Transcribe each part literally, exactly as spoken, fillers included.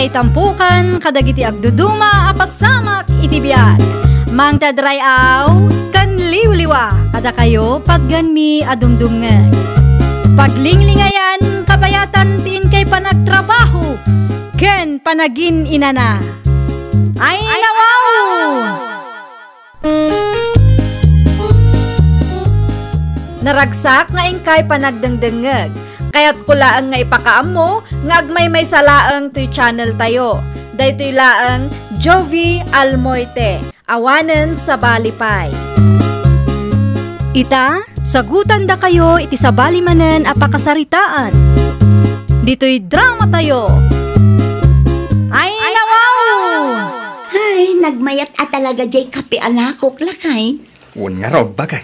Itampukan kadagiti agduduma a pasamak iti biag. Mangted ray-aw ken liwliwa kadakayo patgenmi a dumdumngeg. Paglinglingayan kabayatan ti inkay panagtrabaho ken panagin-inana. Ay, nawaw! Naragsak nga inkay panagdengdengngeg. Kayatko laeng nga ipakaammo nga agmaymaysa laeng toy channel tayo. Daytoy laeng Jovie Almoite, awanen sabali pay. Ita, sagutandakayo iti sabali manen a pakasaritaan. Ditoy drama tayo. Ay, nawaw! Ay, nagmayat a talaga jay kape a lakok, lakay. Wen ngarud, baket.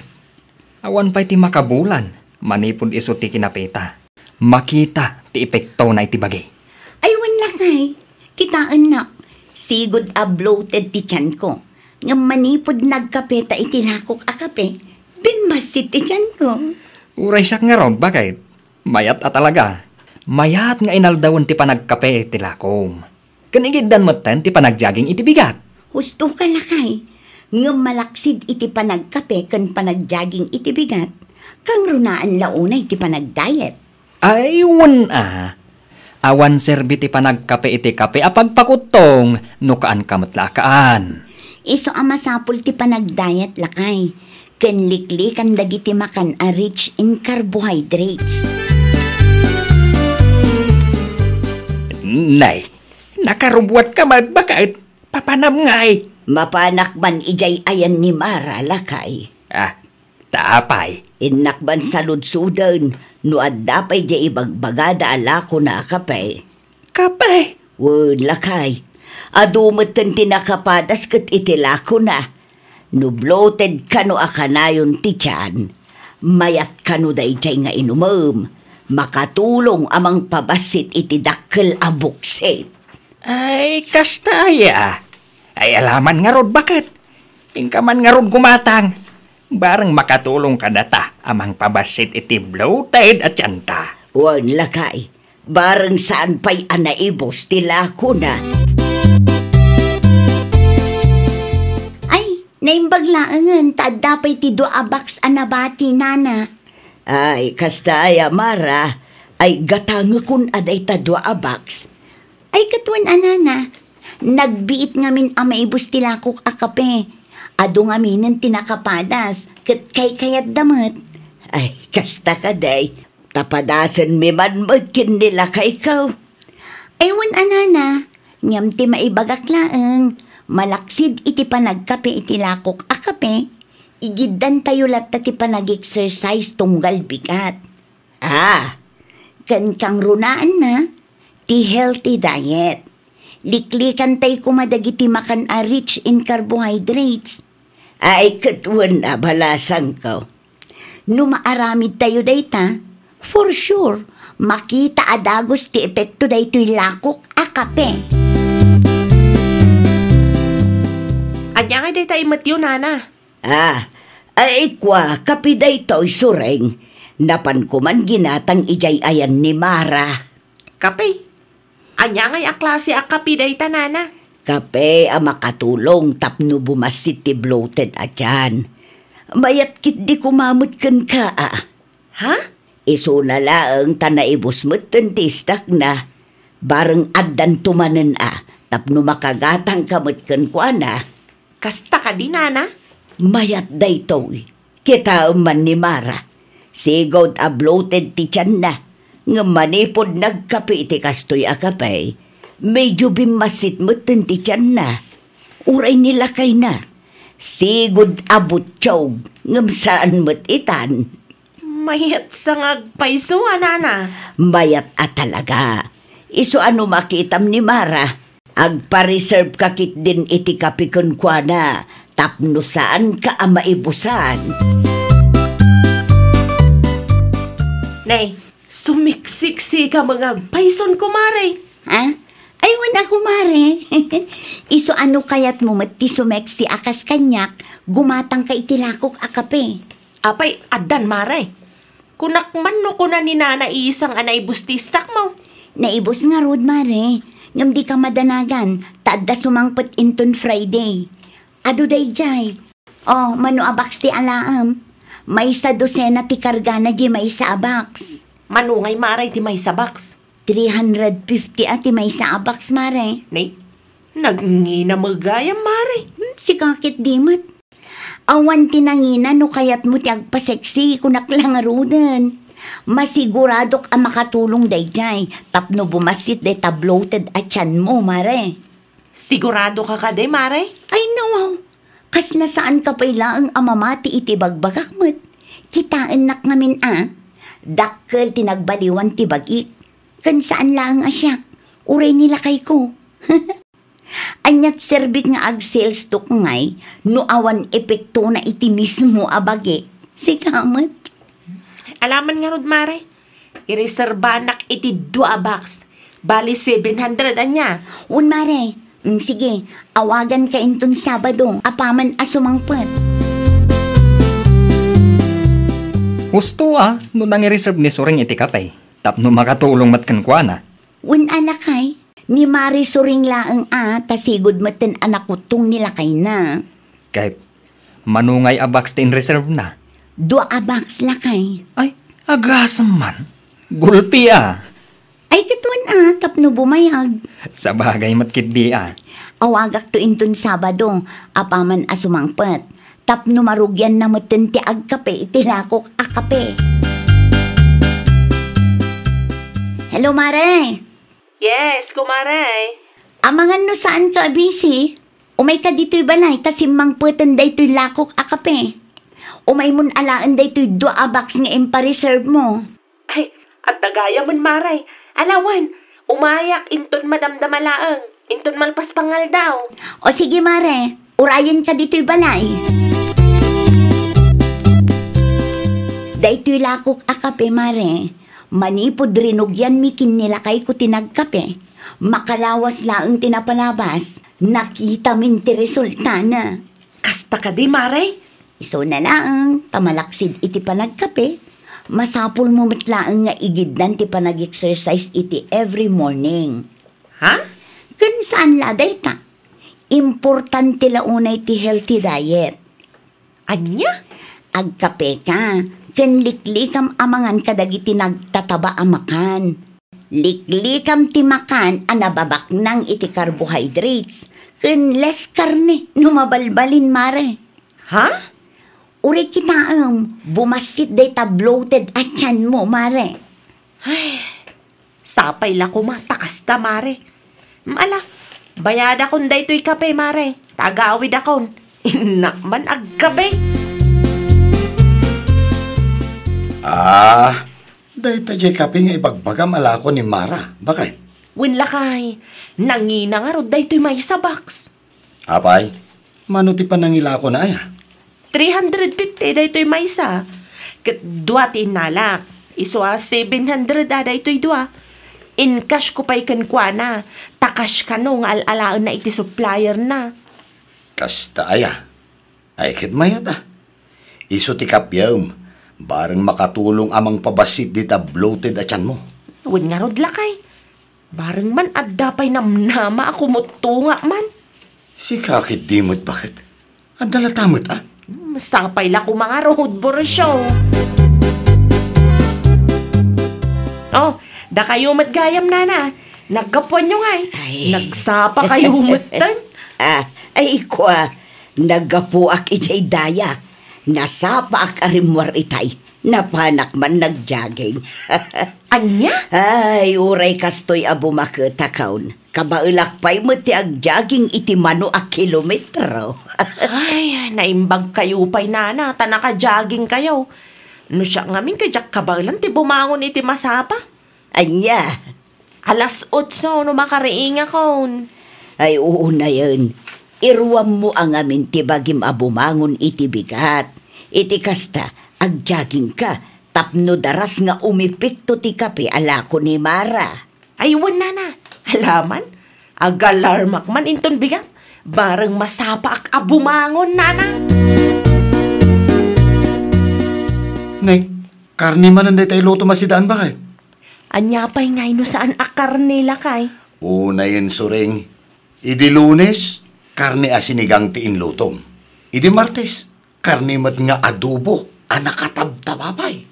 Awan pay ti makabulan, manipud isu ti kinapeta. Makita ti epektona iti bagi. Ay, wen, lakay. Kitaennak, sigud a bloated ti tianko. Ngem manipud nagkapeta iti lakok a kape, bimmassit ti tianko. Uray siak ngarud, baket. Mayat a talaga. Mayat nga inaldawen ti panagkape ti lakom. Ken igiddan metten ti panagjogging iti bigat. Husto ka, lakay. Ngem malaksid iti panagkape ken panagjogging iti bigat, kangrunaan la unay ti panagdiet. Ay, wen a. Awan serbi ti panagkape iti kape a pagpakuttong no kaanka met la a kaan. Isu a masapul ti panagdiet, lakay, ken liklikan dagiti makan a rich in carbohydrates. Nay, nakarubbuatka met, baket. Papanam ngay. Mapanak man idiay ayan ni Mara, lakay. Ah, ta apay? Innak man saludsoden no adda pay diay ibagbagada a lakona a kape. Kape? Wen, lakay. Adu metten ti nakapadas ket iti lakona. No bloated kano a kanayon ti tian, mayat kano daydiay nga inumem. Makatulong a mangpabassit iti dakkel a buksit. Ay, kasta aya. Ay, alaman ngarud, baket. Inka man ngarud gumatang. Bareng makatulong kadata a mangpabassit iti bloated a tianta. Wen, lakay. Bareng saan pay a naibus ti lakona. Ay, naimbag laengen ta adda pay ti dua a box a nabati, nana. Ay, kasta aya, Mara. Ay, gatangekon a dayta dua a box. Ay, ket wen a, nana, nagbiit ngamin a maibus ti lakok a kape. Adu ngaminen ti nakapadas, ket kaykayatda met. Ay, kasta kadi. Ta padasenmi man met ken ni lakayko. Ay, wen a, nana, ngem ti maibagak laeng, malaksid iti panagkape iti lakok a kape, igiddantayo latta ti panag-exercise tunggal bigat. Ah, ken kangrunaanna, ti healthy diet. Liklikantayo koma dagiti makan a rich in carbohydrates. Ay, ket wen a, balasangko. No maaramidtayo dayta, for sure, makita a dagus ti epekto daytoy lakok a kape. Ania ngay dayta imetyo, nana? Ah, ay, kua, kape daytoy, Sureng. Napan koman ginatang idiay ayan ni Mara. Kape? Ania ngay a klase a kape dayta, nana? Kape a makatulong tapno bumassit ti bloated a tiyan. Mayat ketdi koma met kenka, a. Ha? Isuna laeng ta naibus metten ti istakna. Bareng addanto manen a, tapno makagatangka met kenkuana. Kasta kadi, nana? Mayat daytoy. Kitaem man ni Mara. Sigud a bloated ti tianna. Ngem manipud nagkape iti kastoy a kape, medyo bimmassit metten ti tianna. Uray ni lakayna. Sigud a butiog, ngem saan met itan. Mayat sa nga agpayso a, nana. Mayat a talaga. Isu a no makitam ni Mara, agpa-reserve ka ketdin iti kape kenkuana tapno saanka a maibusan. Nay, sumiksiksi ka nga agpayson, kumare. Ha? Ay, wen a, kumare. Isu a no kayatmo met ti sumeksi a kas kaniak, gumatangka iti lakok a kape. Apay, addan, mare? Kunak man no kuna ni Nana Isang a naibus ti istakmo. Naibus ngarud, mare. Ngem dika madanagan, ta adda sumangpet inton Friday. Adu daydiay. O, mano a box ti alaem? Maysa dosena ti kargana diay maysa a box. Mano ngay, Mare, ti maysa box? Three hundred fifty a ti maysa a box, Mare. Nay, nangina met gayam, Mare. Hmm, sika ketdi met. Awan ti nangina no kayatmo ti agpa-sexy, kunak la ngaruden. Masiguradok a makatulong daydiay tapno bumassit dayta bloated a tianmo, Mare. Siguradoka kadi, Mare? Ay, nawaw. Kasla saanka pay laeng a mamati iti bagbagak met. Kitaennak ngamin a dakkel ti nagbaliwan ti bagik. Ken saan laeng a siak, uray ni lakayko. Aniat serbik nga agsalestok ngay no awan epektona iti mismo a bagik? Sika met. Alaman ngarud, Mare. Ireserbanak iti dua a box. Bali, seven hundred ania. Wen, Mare. Mm, sige, awaganka inton Sabado, apaman a sumangpet. Husto a, no nangireserve ni Suring iti kape, tapno makatulong met kenkuana. Wen a, lakay, ni Mare Suring laeng a, ta sigud metten a nakuttong ni lakayna. Ket mano ngay a box ti inreserve na? Dua a box, lakay. Ay, agasem man. Gulpi a. Ay, ket wen a, tapno bumayag. Sabagay met ketdi a. Awagakto inton Sabado, apaman a sumangpet. Tapno marugianna metten ti agkape iti lakok a kape. Hello, Mare. Yes, kumare. Amangan no saanka a busy? Umayka ditoy balay ta simmangpeten daytoy lakok a kape. Umaymon alaen daytoy dua a box nga impareserve mo. Ay, adda gayam, Mare. Alawan, umayak inton madamdama laeng, inton malpas pangaldaw. O sige, Mare, urayenka ditoy balay. Daytoy lakok a kape, Mare, manipud rinugianmi ken ni lakayko ti nagkape, makalawas laeng ti napalabas, nakitamin ti resultana. Kasta kadi, Mare? Isuna laeng, ta malaksid iti panagkape, masapulmo met laeng nga igiddan ti panag-exercise iti every morning. Ha? Ken saan la dayta. Importante la unay ti healthy diet. Ania? Agkapeka, ken liklikam a mangan kadagiti nagtataba a makan. Liklikam ti makan a nababaknang iti carbohydrates, ken less karne no mabalbalin, Mare. Ha? Uray kitaem, bumassit dayta bloated a tianmo, Mare. Ay, sapay la koma ta kasta, Mare. Ala, bayadakon daytoy kape, Mare. Ta agawidakon. Innak man agkape. Ah, dayta diay kape nga ibagbagam a lako ni Mara, bakay? Wen lakay, nangina ngarud daytoy maysa box. Apay, mano ti panangilakona aya? Three hundred fifty daytoy maysa, ket dua ti innalak. Isu a seven hundred a daytoy dua. Incash ko pay kenkuana, ta cash kano nga al-alaenna iti supplier na. Kasta aya? Ay, ket mayat a. Isu ti kapiam, bareng makatulong a mangpabassit dita bloated a tianmo. Wen ngarud lakay. Bareng man adda pay namnama a kumuttongak man. Sika ket di met baket? Adda lata met a? Hmm, sapay la koma ngarud, Borsyo. Oh, dakayo met gayam, nana. Naggapuanyo ngay. Ay. Nagsapa kayo metten. Ah, ay, kua, naggapuak idiay daya. Nasapaak a rimmuar itay. Napanak man nag-jogging. Ania? Ay, uray kastoy a bumaketakon. Kabaelak pay met ti ag-jogging iti mano a kilometro. Ay, naimbag kayo pay, nana, ta naka-jogging kayo. No siak ngamin, ket diak kabaelan ti bumangon iti masapa. Ania? Alas otso no makariingakon. Ay, unayen. Iruammo a ngamin ti bagim a bumangon iti bigat. Iti kasta, ag-jogging ka, tapno daras nga umepekto ti kape a lako ni Mara. Ay, wen, nana. Alaman, agalarmak man inton bigat. Bareng masapaak a bumangon, nana. Nay, karne manen dayta ilutom a sidaan, bakay? Ania pay ngay no saan a karne, lakay? Unayen, Suring, idi Lunes, karne a sinigang ti inlutom. Idi Martes, karne met nga adobo a nakatabtaba pay.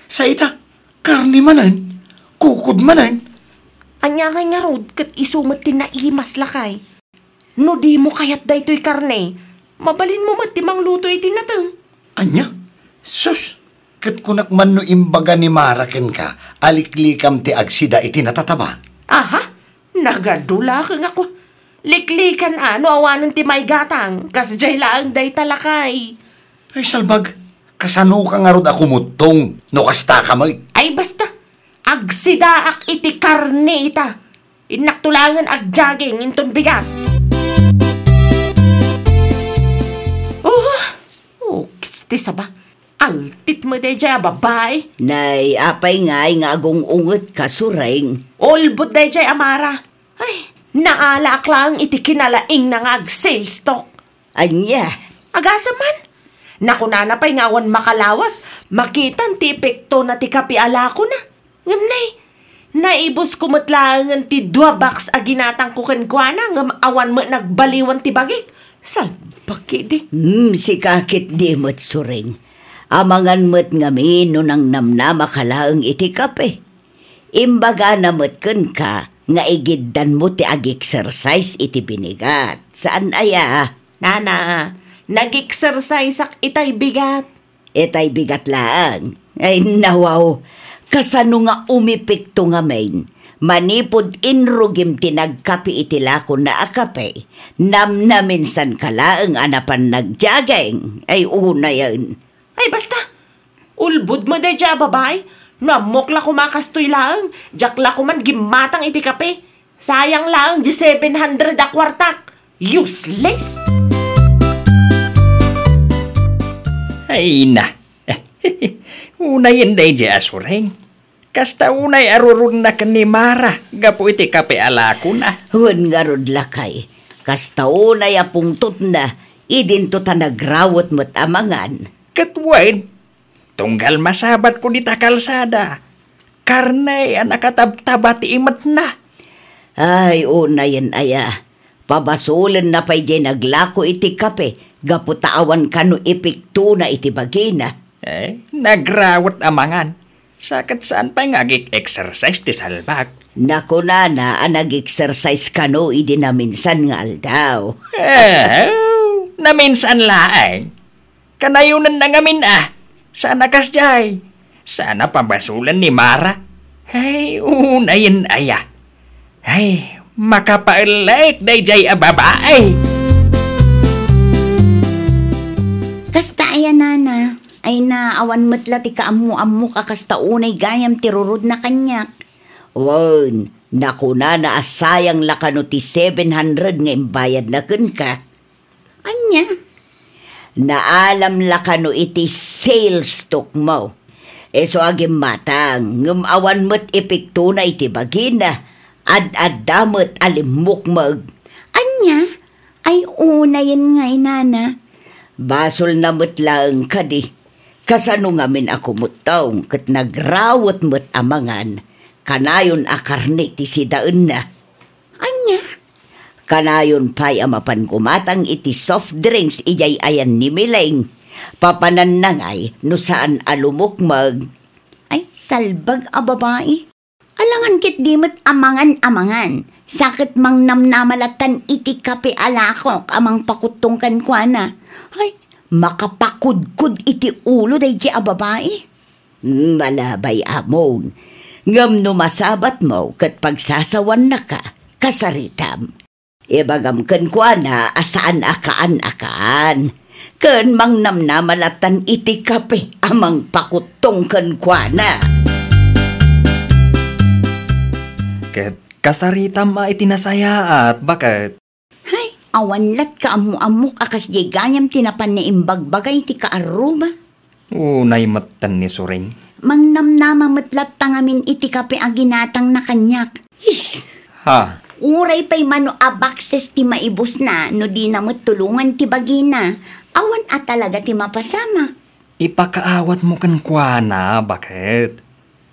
Sa ita, karne manen, kukod manen. Ania ngay ngarud ket isu met ti naimas, lakay? No dimo kayat daytoy karne, mabalinmo met ti mangluto iti nateng. Ania? Sus, ket kunak man no imbaga ni Mara kenka a liklikam ti agsida iti natataba. Aha? Nagadu la ket nga kua. Liklikan a no awanen ti maigatang, kasdiay laeng dayta, lakay. Ay, salbag, kasanoka ngarud a kumuttong no kastaka met? Ay, basta, agsidaak iti karne ita. Innakto laengen agjaging inton bigat. Oh, oh, kisti saba. Altit mo dayjay a babai. Nay, apay ngay nga agung-ungetka, Suring? Ulbod dayjay a Mara. Ay, naalaak laeng iti kinalaingna nga ag-sales talk. Ania? Agasem man. Nakunana pay nga awan makalawas, makitan ti epektona ti kape a lakona. Ngem nay, naibusko met laengen ti dua box a ginatangko kenkuana ngem awan met nagbaliwan ti bagik. Salbag ketdi. Hmm, sika ketdi met, Suring. Amangan met ngamin no nangnamnamaka laeng iti kape. Imbagana met kenka nga igiddanmo ti ag-exercise iti binigat. Saan aya? Nana, nag-exerciseak itay bigat. Itay bigat laeng? Ay, nawaw. Kasano nga umepekto ngamin? Manipud inrugim ti nagkape iti lakona a kape, namnaminsanka laeng a napan nag-jogging. Ay, unayen. Ay, basta! Ulbod mo dayjay a babai. No ammok la koma kastoy laeng, diak la koman gimmatang iti kape. Sayang laeng di seven hundred a kuartak. Useless! Ay na. Unayen dayjay a Suring. Kasta unay a rurudna ken ni Mara gapu iti kape a lakona. Wen ngarud, lakay. Kasta unay a pungtotna idinto ta nagrawet met a mangan. Ket wen, tunggal masabatko dita kalsada, karne a nakatabtaba ti imetna. Ay, unayen aya. Pabasolenna pay diay naglako iti kape gapu ta awan kano epektona iti bagina. Eh, nagrawet a mangan. Sa ket saan pay nga ag-exercise ti salbag. Nakunana a nag-exercise kano idi naminsan nga aldaw. Eh, naminsan laeng. Kanayonenna ngamin a. Saan a kasdiay. Saan a pabasolen ni Mara. Ay, unayen aya. Ay, makapaelek dayjay a babai. Kasta aya, nana. Ay na, awan met la ti kaammo-ammok a kasta unay gayam ti rurudna kaniak. Wen, nakunana a sayang la kano ti seven hundred nga imbayadna kenka. Ania? Naalam la kano iti sales talk mo. Isu a gimmatang, ngem awan met epektona iti bagina. Ad-adda met a limmukmeg. Ania? Ay, unayen ngay, nana. Basolna met laeng kadi. Kasano ngamin a kumuttong ket nagrawet met a mangan, kanayon a karne ti sidaenna. Ania? Kanayon pay a mapan gumatang iti soft drinks idiay ayan ni Miling. Papananna ngay no saan a lumukmeg. Ay, salbag a babai. Alangan ketdi met a mangan a mangan. Sa ket mangnamnama lattan iti kape a lakok a mangpakuttong kenkuana. Ay, makapakudkod iti ulo daydi a babai. Hmm, malabay, amon. Ngem no masabatmo ket pagsasawannaka, kasaritam. Ibagam kenkuana a saan a kaan a kaan. Ken mangnamnama lattan iti kape a mangpakuttong kenkuana. Ket kasaritam a iti nasayaat, baket. Hay, awan lat kaammo-ammok a kasdiay gayam ti napan naimbagbaga iti kaarruba. Unay metten ni Suring. Mangnamnama met latta ngamin iti kape a ginatangna kaniak. Is! Ha? Uray pay mano a bakses ti maibusna no dina met tulongan ti bagina. Awan a talaga ti mapasamak. Ipakaawatmo kenkuana, baket.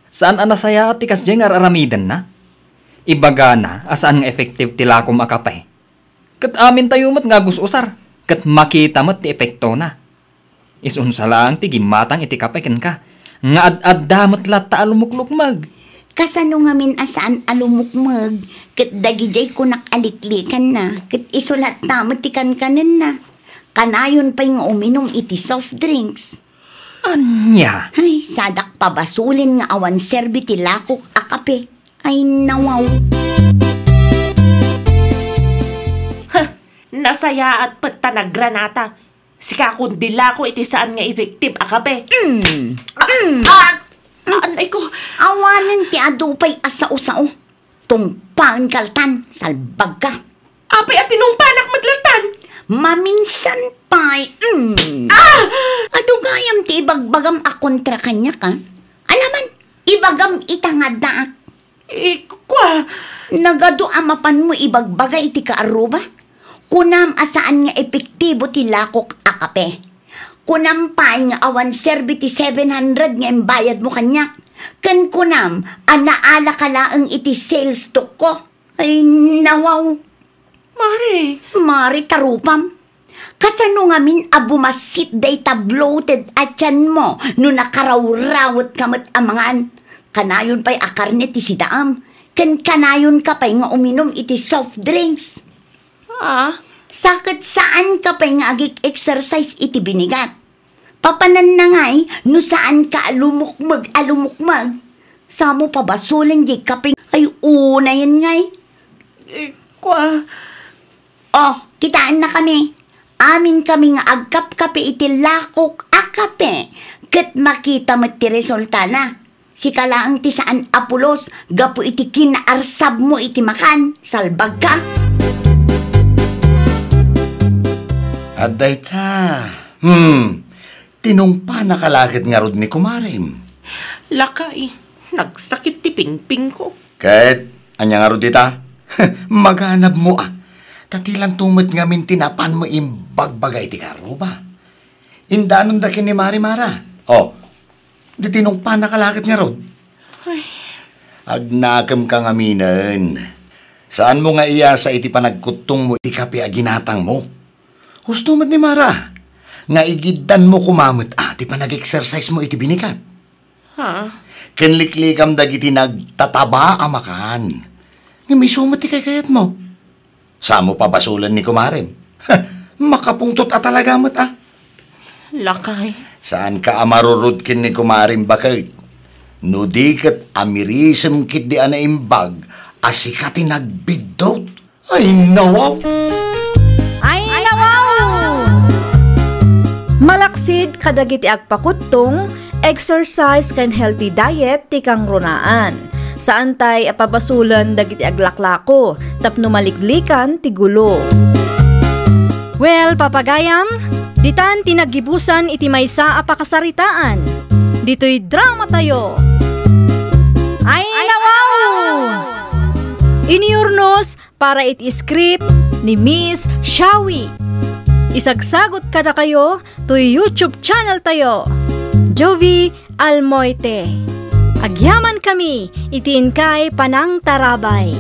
Saan a nasayaat ti kasdiay nga ar-aramidenna? Ibagana a saan nga effective ti lakom a kape. Ket amintayo met nga agus-usar, ket makita met ti epektona. Isu unsa laeng ti gimmatang iti kape kenka, nga ad-adda met latta a lumuklukmeg. Kasano ngamin a saan a lumukmeg, ket dagidiay kunak a liklikanna, ket isu latta met ti kankanenna. Kanayon pay nga uminum iti soft drinks. Ania? Ay, sadak pabasolen nga awan serbi ti lakok a kape. Ay, nawaw. Ha! Nasayaat pet ta nagranata. Sika kundi lako iti saan nga effective a kape. Mm. Ah, Mm. ah, anay ko. Awanen ti adu pay a sao-sao. Tungpaen kaltan, salbagka. Apay a tinungpanak met latan? Maminsan pay. Mm. Ah! Adu gayam ti ibagbagam a kontra kaniak, a? Alaman, ibagam ita nga addaak. Eh, kua? Nagadu a mapanmo ibagbaga iti kaarruba? Kunam a saan nga epektibo ti lakok a kape. Kunam pay nga awan serbi ti seven hundred nga imbayadmo kaniak. Ken kunam a naalaka laeng iti sales talk ko. Ay, nawaw. Mare. Mare, tarupam. Kasano ngamin a bumassit dayta bloated a tianmo no nakarawrawet ka met a mangan? Kanayon pay a karne ti sidaam, ken kanayon ka pay nga uminum iti soft drinks. Ah? Sa ket saan ka pay nga agik-exercise iti binigat. Papananna ngay no saan ka a lumukmeg a lumukmeg. Samo pabasolen diay kape ay unayen ngay. Eh, kua. Oh, kitaenna kami. Amin kami nga agkapkape iti lakok a kape, ket makita met ti resultana. Sika laeng ti saan a pulos gapu iti kinaarsabmo iti makan, salbagka. Adda ita. Hmm. Tinungpanaka la ket ngarud ni kumarem. Lakay, nagsakit ti pingpingko. Ket, ania ngarud ita? Maganabmo a. Ta ti lanto met ngamin ti napanmo imbagbaga iti kaarruba. Indanonda ken ni Mare Mara. Oh, di tinungpanaka la ket ngarud? Ay. Agnakemka ngaminen. Saanmo nga iyasa iti panagkuttongmo iti kape a ginatangmo? Husto met ni Mara, nga igiddanmo koma met a ti panag-exercisemo iti binigat. Ha? Ken liklikam dagiti nagtataba a makan. Ngem isu met ti kaykayatmo. Samo pabasolen ni kumarem. Makapungtot a talaga met a. Lakay. Saanka a marurud ken ni kumarem baket? No di ket amirisem ketdi a naimbag a sika ti nagbiddut. Ay, nawaw! Ay, nawaw! Malaksid kadagiti agpakuttong, exercise ken healthy diet ti kangrunaan. Saantay a pabasolen dagiti aglaklako tapno maliglikan ti gulo. Well, papagayam, ditan ti naggibusan iti maysa a pakasaritaan. Ditoy dramatayo. Ay, nawaw! Iniurnos para iti script ni Miss Shawi. Isagsagot kadakayo toy YouTube channel tayo, Jovie Almoite. Agyaman kami iti inkay panangtarabay.